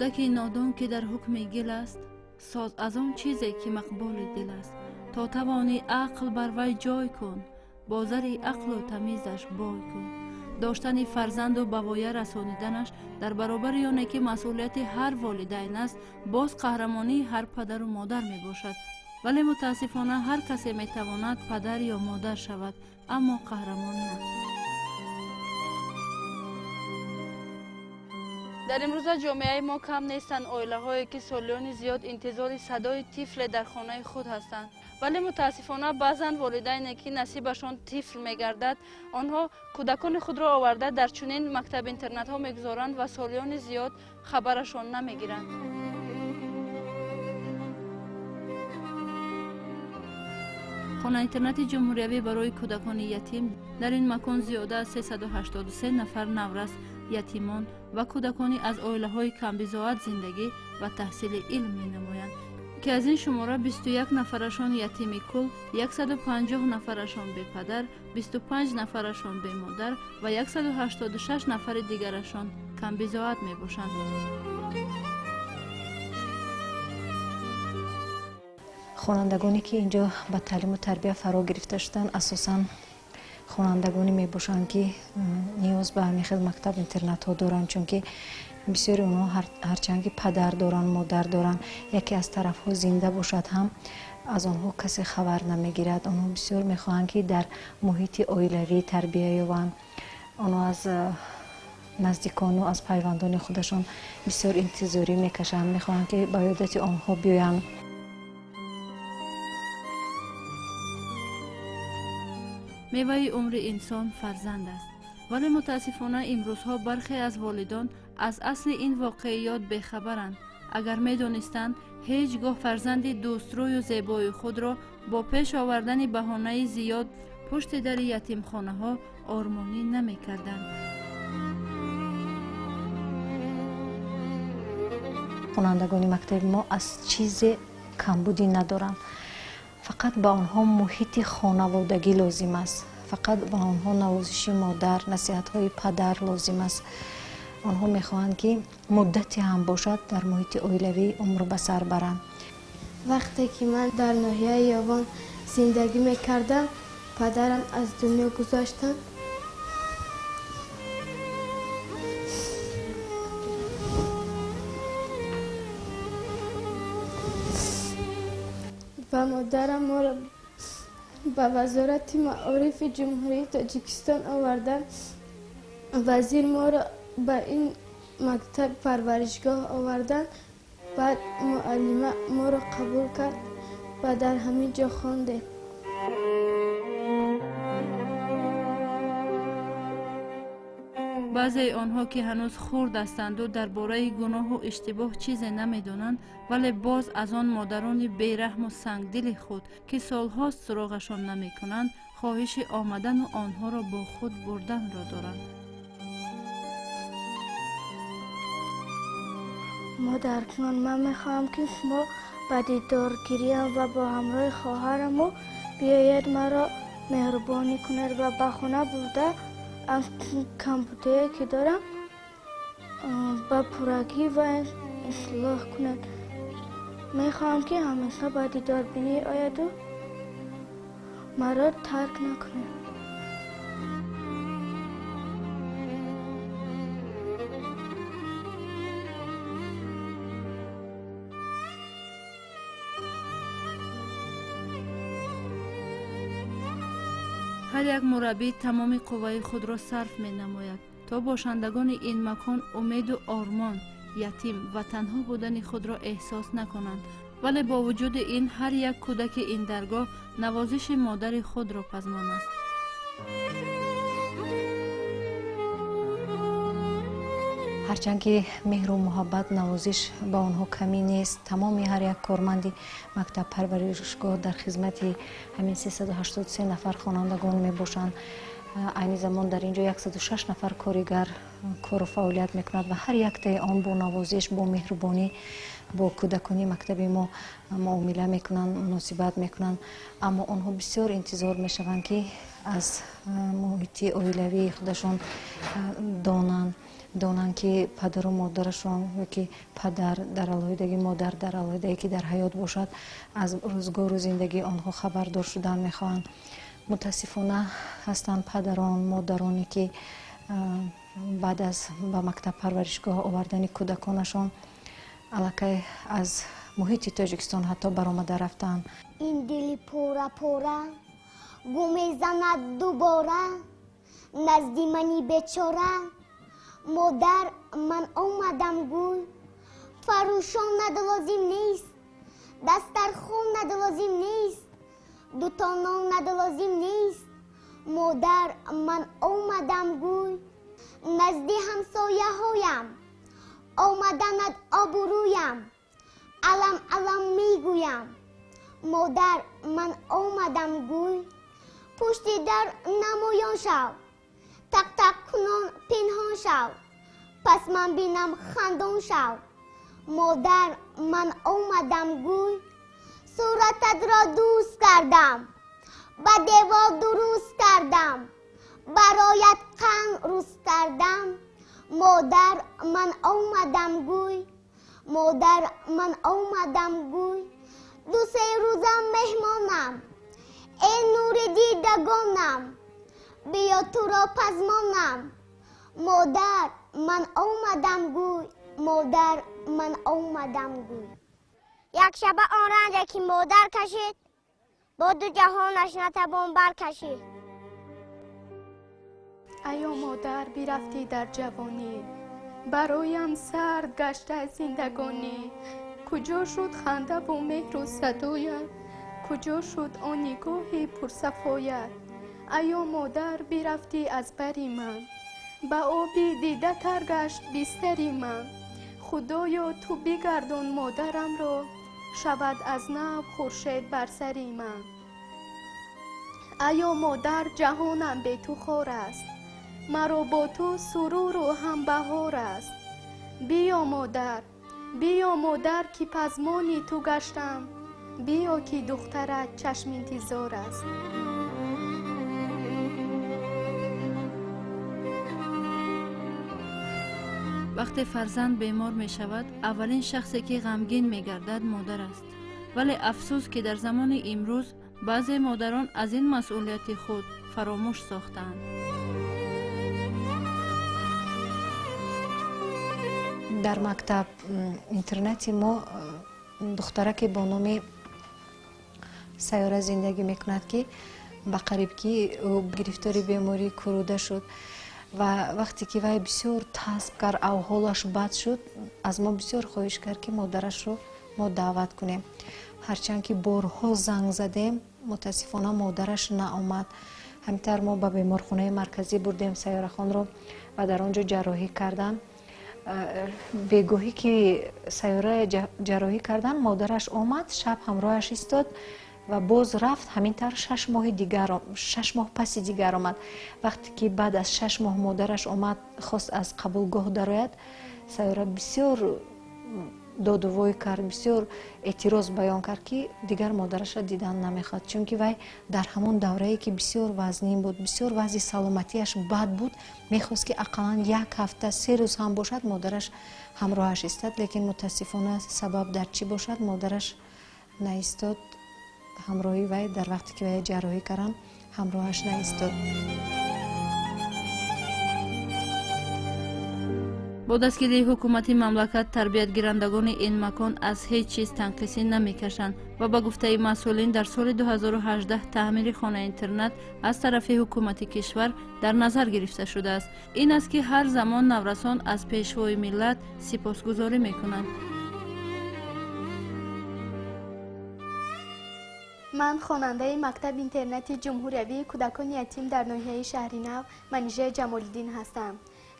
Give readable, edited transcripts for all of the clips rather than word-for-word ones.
Кӯдаки нодон, ки дар ҳукми гил аст, соз аз он чизе, ки мақбули дил аст. То тавонӣ ақл бар вай ҷой кун, бо зари ақлу тамизаш бой кун. Доштани фарзанду ба воя расониданаш дар баробари оне ки масъулияти ҳар волидайн аст, боз қаҳрамонии ҳар падару модар мебошад. Вале мутаассифона ҳар касе метавонад падар ё модар шавад, аммо қаҳрамон на. Дар имрӯза ҷомеаи мо кам нестанд оилаҳое, ки солиёни зиёд интизори садои тифле дар хонаи худ ҳастанд. Вале мутаассифона баъзан волидайне, ки насибашон тифл мегардад, онҳо кӯдакони худро оварда дар чунин мактаб-интернатҳо мегузоранд ва солиёни зиёд хабарашон намегиранд. Хона-интернати ҷумҳуриявӣ барои кӯдакони ятим. Дар ин макон зиёда аз 383 нафар наврас, ятимон ва кӯдакони аз оилаҳои камбизоат зиндагӣ ва таҳсили илм менамоянд, ки аз ин шумора 21 нафарашон ятими кул, 150 нафарашон бепадар, 25 нафарашон бемодар ва 186 нафари дигарашон камбизоат мебошанд. Хонандагоне, ки инҷо ба таълиму тарбия фаро гирифта шуданд, асосан хонандагоне мебошанд, ки ниёз ба ҳамин хел мактаб интернатҳо доранд, чунки бисёри онҳо ҳарчанд ки падар доранд, модар доранд, яке аз тарафҳо зинда бошад ҳам, аз онҳо касе хабар намегирад. Онҳо бисёр мехоҳанд, ки дар муҳити оилавӣ тарбия ёбанд. Онҳо аз наздикону аз пайвандони худашон бисёр интизорӣ мекашанд, мехоҳанд, ки ба ёдати онҳо биёянд. Меваи умри инсон фарзанд аст, вале мутаассифона имрӯзҳо бархе аз волидон аз асли ин воқеиёт бехабаранд. Агар медонистанд, ҳеҷ гоҳ фарзанди дӯстрӯю зебои худро бо пеш овардани баҳонаи зиёд пушти дари ятимхонаҳо ормонӣ намекарданд. Хонандагони мактаби мо аз чизе камбудӣ надоранд, фақат ба онҳо муҳити хонаводагӣ лозим аст, фақат ба онҳо навозиши модар, насиҳатҳои падар лозим аст. Онҳо мехоҳанд, ки муддате ҳам бошад, дар муҳити оилавӣ умр ба сар баранд. Вақте ки ман дар ноҳияи Ёвон зиндагӣ мекардам, падарам аз дунё гузаштанд. Ва модарам моро ба Вазорати маорифи Ҷумҳурии Тоҷикистон оварданд. Вазир моро ба ин мактаб парваришгоҳ оварданд. Баъд муаллима моро қабул кард ва дар ҳамин ҷо хондем. Баъзеи онҳо, ки ҳанӯз хурд ҳастанду дар бораи гуноҳу иштибоҳ чизе намедонанд, вале боз аз он модарони бераҳму сангдили худ, ки солҳост суроғашон намекунанд, хоҳиши омадану онҳоро бо худ бурданро доранд. Модарҷон, ман мехоҳам, ки шумо ба дидоргириам ва бо ҳамроҳи хоҳараму биёед, маро меҳрубонӣ кунед ва ба хона бурда аз камбудие, ки дорам, ба пуррагӣ ва ислоҳ кунед. Мехоҳам, ки ҳамеша ба дидорбинӣ ояду маро тарк накунед. Ҳар як мураббӣ тамоми қувваи худро сарф менамояд, то бошандагони ин макон умеду ормон, ятим ва танҳо будани худро эҳсос накунанд. Вале бо вуҷуди ин ҳар як кӯдаки ин даргоҳ навозиши модари худро пазмон аст. Ҳарчанд ки меҳру муҳаббат, навозиш ба онҳо камӣ нест, тамоми ҳар як корманди мактаб парваришгоҳ дар хизмати ҳамин 383 нафар хонандагон мебошанд. Айни замон дар ин ҷо 106 нафар коригар кору фаъолият мекунад ва ҳар яктаи он бо навозиш, бо меҳрубонӣ бо кӯдакони мактаби мо муомила мекунанд, муносибат мекунанд. Аммо онҳо бисёр интизор мешаванд, ки аз муҳити оилавии худашон донанд. донанд, ки падару модарашон ёки падар дар алоҳидагӣ, модар дар алоҳидагӣ, ки дар ҳаёт бошад, аз рӯзгору зиндагии онҳо хабардор шудан мехоҳанд. Мутаассифона, ҳастанд падарон, модароне, ки баъд аз ба мактаб парваришгоҳ овардани кӯдаконашон аллакай аз муҳити Тоҷикистон ҳатто баромада рафтаанд. Ин дили пора пора гу мезанад дубора назди мани бечора. Модар, ман омадам, гӯй. Фарӯшонад лозим нест, дастархонад лозим нест, дуто нонад лозим нест. Модар, ман омадам, гӯй. Назди ҳамсояҳоям омаданат обрӯям, алам алам мегӯям. Модар, ман омадам, гӯй. Пушти дар намоён шав, тақтақ кунон пинҳон шав, пас ман бинам хандон шав. Модар, ман омадам, гӯй. Сурататро дӯст кардам, ба девор дуруст кардам, бароят қанд рӯст кардам. Модар, ман омадам, гӯй. Модар, ман омадам, гӯй. Ду-се рӯзам меҳмонам, э нури дидагонам, биё, туро пазмонам. Модар, ман омадам, гӯй. Модар, ман омадам, гӯй. Як шаба он ранҷе, ки модар кашид, бо ду ҷаҳонаш натавон баркашид. Аё модар, бирафтӣ дар ҷавонӣ, бароям сард гашта зиндагонӣ. Куҷо шуд хандаву меҳру садоят? Куҷо шуд он нигоҳи пурсафоят? Аё модар, бирафтӣ аз бари ман, ба оби дида тар гашт бистари ман. Худоё, ту бигардон модарамро, шавад аз нав хуршед бар сари ман. Аё модар, ҷаҳонам бе ту хор аст, маро бо ту суруру ҳам баҳор аст. Биё, модар, биё, модар, ки пазмони ту гаштам, биё, ки духтарат чашминтизор аст. Вақте фарзанд бемор мешавад, аввалин шахсе, ки ғамгин мегардад, модар аст. Вале афсӯс, ки дар замони имрӯз баъзе модарон аз ин масъулияти худ фаромӯш сохтаанд. Дар мактаб интернати мо духтараке бо номи Сайёра зиндагӣ мекунад, ки ба қариб ки ӯ гирифтори бемории куруда шуд, ва вақте ки вай бисёр тасб кард, авҳолаш бад шуд, аз мо бисёр хоҳиш кард, ки модарашро мо даъват кунем. Ҳарчанд ки борҳо занг задем, мутаассифона, модараш наомад. Ҳамин мо ба беморхонаи марказӣ бурдем Сайёрахонро ва дар он ҷо ҷарроҳӣ карданд. Бегоҳӣ ки Сайёра ҷарроҳӣ кардан, модараш омад, шаб ҳамроҳаш истод ва боз рафт. Ҳамин тавр 6 моҳи дигар, 6 моҳ паси дигар омад. Вақте ки баъд аз 6 моҳ модараш омад, хост аз қабулгоҳ дарояд, Сайёра бисёр додувой кард, бисёр эътироз баён кард, ки дигар модарашро дидан намехоҳад, чунки вай дар ҳамон даврае, ки бисёр вазнин буд, бисёр вазъи саломатиаш бад буд, мехост, ки ақаллан як ҳафта, 3 рӯз ҳам бошад, модараш ҳамроҳаш истад. Лекин мутаассифона, сабаб дар чӣ бошад, модараш наистод ҳамроҳи вай. Дар вақте ки вай ҷарроҳӣ карданд, ҳамроҳаш наистод. Бо дастгирии ҳукумати мамлакат тарбиятгирандагони ин макон аз ҳеҷ чиз танқисӣ намекашанд ва ба гуфтаи масъулин, дар соли 2018 таъмири хонаи интернат аз тарафи ҳукумати кишвар дар назар гирифта шудааст. Ин аст, ки ҳар замон наврасон аз Пешвои миллат сипосгузорӣ мекунанд. Ман хонандаи мактаби интернати ҷумҳуриявии кӯдакони ятим дар ноҳияи Шаҳринав Манижаи Ҷамолиддин ҳастам.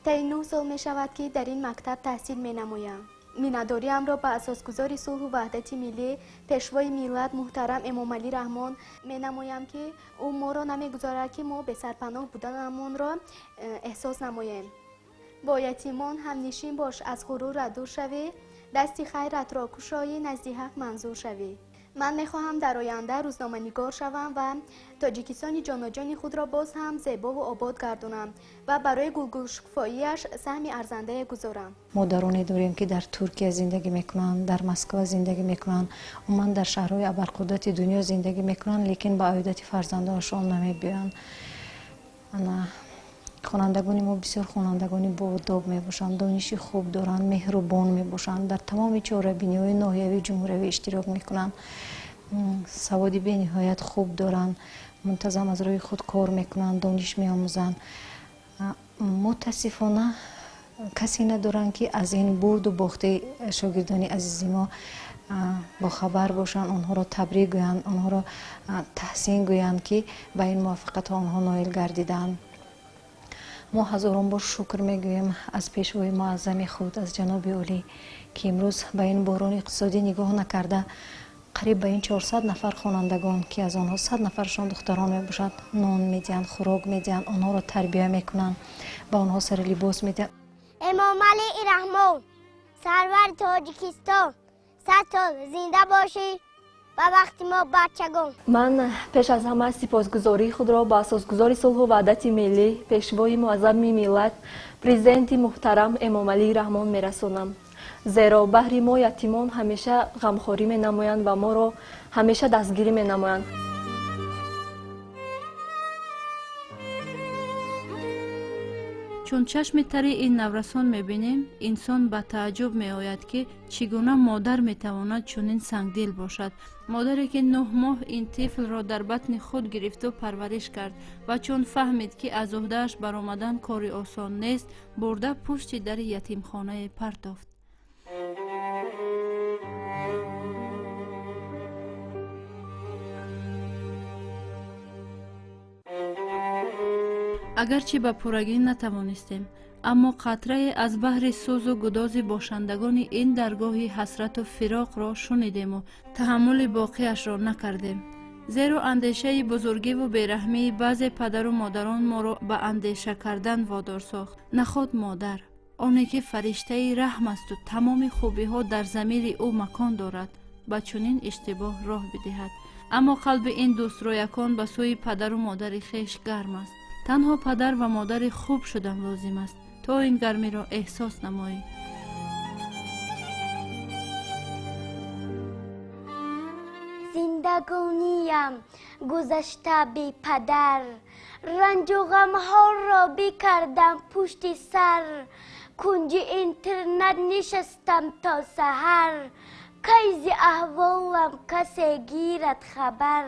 Таи 9 сол мешавад, ки дар ин мактаб таҳсил менамоям. Миннатдориамро ба асосгузори сулҳу ваҳдати миллӣ, Пешвои миллат муҳтарам Эмомалӣ Раҳмон менамоям, ки ӯ моро намегузорад, ки мо бесарпаноҳ буданамонро эҳсос намоем. Бо ятимон ҳамнишин бош, аз ғурурат дур шавӣ, дасти хайратро кушоӣ, назди Ҳақ манзур шавӣ. Ман мехоҳам дар оянда рӯзноманигор шавам ва Тоҷикистони ҷоноҷони худро боз ҳам зебову обод гардонам ва барои гулгулшукуфоияш саҳми арзандае гузорам. Модароне дорем, ки дар Туркия зиндагӣ мекунанд, дар Москва зиндагӣ мекунанд, умуман дар шаҳрҳои абарқудрати дунё зиндагӣ мекунанд, лекин ба оидати фарзандонашон намебиёянд. Хонандагони мо бисёр хонандагони боодоб мебошанд, дониши хуб доранд, меҳрубон мебошанд, дар тамоми чорабиниҳои ноҳиявию ҷумҳуриявӣ иштирок мекунанд, саводи бениҳоят хуб доранд, мунтазам аз рӯи худ кор мекунанд, дониш меомӯзанд. Мутаассифона, касе надоранд, ки аз ин бурду бохти шогирдони азизи мо бохабар бошанд, онҳоро табрик гӯянд, онҳоро таҳсин гӯянд, ки ба ин муваффақиятҳо онҳо ноил гардиданд. Мо ҳазорон бор шукр мегӯем аз пешвои муаззами худ, аз ҷаноби олӣ, ки имрӯз ба ин буҳрони иқтисодӣ нигоҳ накарда, қариб ба ин 400 нафар хонандагон, ки аз онҳо 100 нафаршон духтарон мебошанд, нон медиҳанд, хӯрок медиҳанд, онҳоро тарбия мекунанд, ба онҳо сари либос медиҳанд. Эмомалӣ Раҳмон, сарвари Тоҷикистон, 100 сол зинда бошӣ, ба вақти мо бачагон. Ман пеш аз ҳама сипосгузории худро ба асосгузори сулҳу ваҳдати миллӣ, пешвои муаззами миллат, президенти муҳтарам Эмомалӣ Раҳмон мерасонам, зеро баҳри мо ятимон ҳамеша ғамхорӣ менамоянд ва моро ҳамеша дастгирӣ менамоянд. Чун чашми тари ин наврасон мебинем, инсон ба тааҷҷуб меояд, ки чӣ гуна модар метавонад чунин сангдил бошад. Модаре, ки 9 моҳ ин тифлро дар батни худ гирифту парвариш кард ва чун фаҳмид, ки аз уҳдааш баромадан кори осон нест, бурда пушти дари ятимхонае партофт. Агарчи ба пуррагӣ натавонистем, аммо қатрае аз баҳри сӯзу гудози бошандагони ин даргоҳи ҳасрату фироқро шунидему таҳаммули боқиашро накардем, зеро андешаи бузургиву бераҳмии баъзе падару модарон моро ба андеша кардан водор сохт. Наход модар, оне ки фариштаи раҳм асту тамоми хубиҳо дар замири ӯ макон дорад, ба чунин иштибоҳ роҳ бидиҳад. Аммо қалби ин дӯстрӯякон ба сӯи падару модари хеш гарм аст. Танҳо падар ва модари хуб шудан лозим аст, то ин гармиро эҳсос намоӣ. Зиндагониям гузашта бепадар, ранҷу ғамҳоро бикардам пушти сар, кунҷи интернат нишастам то саҳар, кай зи аҳволам касе гирад хабар.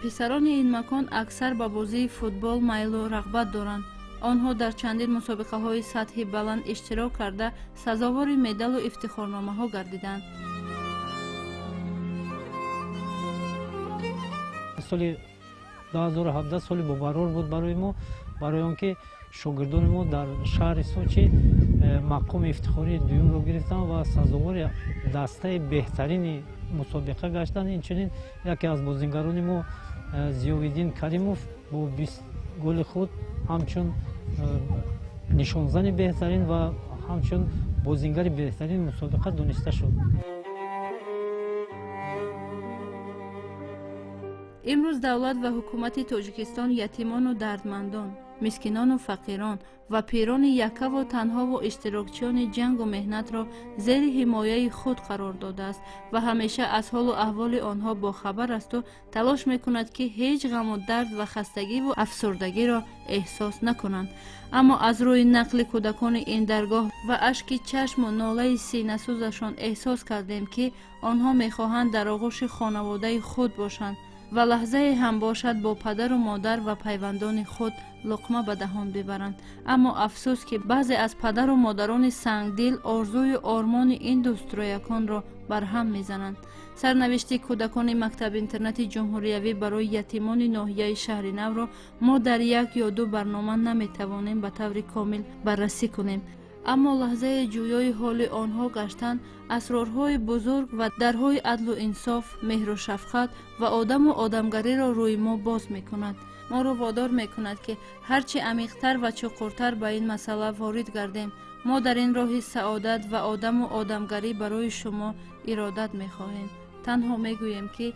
Писарони ин макон аксар ба бозии футбол майлу рағбат доранд. Онҳо дар чандин мусобиқаҳои сатҳи баланд иштирок карда, сазовори медалу ифтихорномаҳо гардиданд. Соли 2017 соли бобарор буд барои мо, барои он ки шогирдони мо дар шаҳри Сочи мақоми ифтихории дуюмро гирифтанд ва сазовори дастаи беҳтарини мусобиқа гаштанд. Инчунин яке аз бозингарони мо, Зиёвиддин Каримов, бо 20 голи худ ҳамчун нишонзани беҳтарин ва ҳамчун бозингари беҳтарини мусобиқа дониста шуд. Имрӯз давлат ва ҳукумати Тоҷикистон ятимону дардмандон, мискинону фақирон ва пирони яккаву танҳову иштирокчиёни ҷангу меҳнатро зери ҳимояи худ қарор додааст ва ҳамеша аз ҳолу аҳволи онҳо бохабар асту талош мекунад, ки ҳеҷ ғаму дард ва хастагиву афсурдагиро эҳсос накунанд. Аммо аз рӯи нақли кӯдакони ин даргоҳ ва ашки чашму нолаи синасӯзашон эҳсос кардем, ки онҳо мехоҳанд дар оғӯши хонаводаи худ бошанд ва лаҳзае ҳам бошад бо падару модар ва пайвандони худ луқма ба даҳон бибаранд. Аммо афсӯс, ки баъзе аз падару модарони сангдил орзую ормони ин дӯстрӯяконро барҳам мезананд. Сарнавишти кӯдакони мактаб-интернати ҷумҳуриявӣ барои ятимони ноҳияи шаҳри навро мо дар як ё ду барнома наметавонем ба таври комил баррасӣ кунем. Аммо лаҳзаи ҷӯёи ҳоли онҳо гаштан асрорҳои бузург ва дарҳои адлу инсоф, меҳру шафқат ва одаму одамгариро рӯи мо боз мекунад. Моро водор мекунад, ки ҳарчи амиқтар ва чуқуртар ба ин масъала ворид гардем. Мо дар ин роҳи саодат ва одаму одамгарӣ барои шумо иродат мехоҳем. Танҳо мегӯем, ки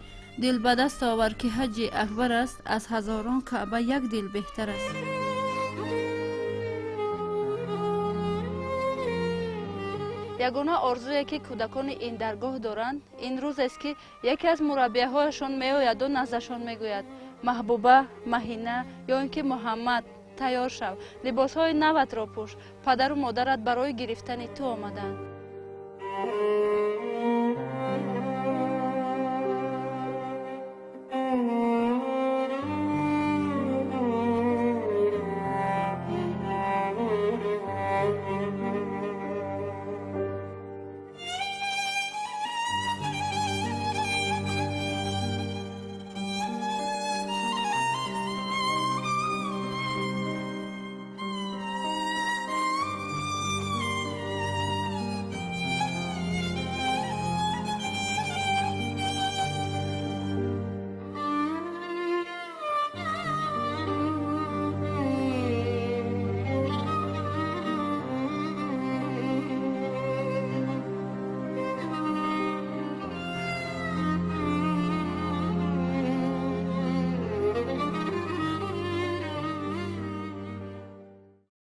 дил ба даст овар, ки ҳаҷҷи акбар аст, аз ҳазорон Каъба як дил беҳтар аст. Ягона орзуе, ки кӯдакони ин даргоҳ доранд, ин рӯзест, ки яке аз мураббияҳояшон меояду наздашон мегӯяд: «Маҳбуба, Маҳина ё ин ки Муҳаммад, тайёр шав, либосҳои наватро пӯш, падару модарат барои гирифтани ту омаданд».